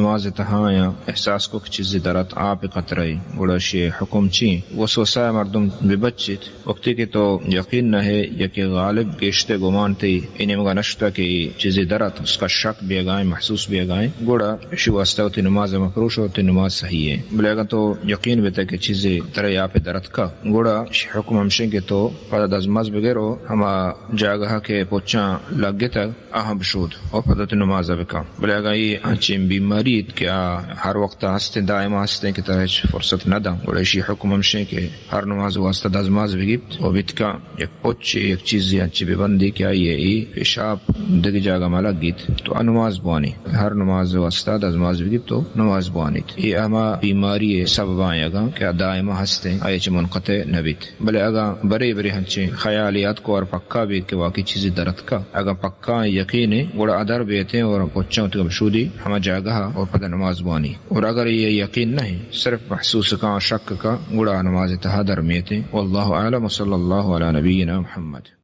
نماز تہا آیاں احساس کو کہ چیزے درت، آپ قطرہ، گڑا شی حکم چی؟ وسوسہ مردم ببچیت۔ وقتی کہ تو یقین نہ ہے یا کہ غالب گیشتر گمان تئی اے نیمگا نشتہ کہ اے چیزے درت، اس کا شک بیگائیں، محسوس بیگائیں، گڑا شی واسطہ وتی نماز مپروش، وتی نماز صحیح ہے۔ بلے اگاں تو یقین بیتہ کہ چیزے ترا آپ درت کا، گڑا شی حکم ہمشیں کہ تو پدا دزماز بگر و ہما جاگہ کہ پچاں لگتگ آہاں بشود و پدا تو نماز بکن۔ بلے اگاں اے انچیں بیماری ایت کہ آ ہر وقت ہستیں، دائما ہستیں کہ ترا ہچ فرصت نہ داں، گڑا ایشی حکم ہمشیں کہ ہر نماز واسطہ دزماز بگیپت و بیت کن یک پچے، یک چیزے انچیں ببندی کہ آئی ء اے پیشاب دگہ جاگہ مہ لگیت تو آ نماز بوانی۔ ہر نماز واسطہ دزماز بگیپت و نماز بوانیت۔ اے ہما بیماری سبباں یگاں کہ آ دائما ہستیں، آئی چہ منقطع نہ بیت۔ بلے اگاں برے برے ہنچیں خیالے اتک اور پکا بیت کہ واقعی چیزے در اتکا، اگاں پکا یقین ہے، گڑا ادر بیتیں اور پچاں وتی گمشودی ہما جاگہ اور پدا نماز بوانی۔ اور اگر یہ یقین نہیں، صرف محسوس کا، شک کا، گڑا نماز تہا در میتیں۔ واللہ اعلم، وصلی اللہ علی نبینا محمد۔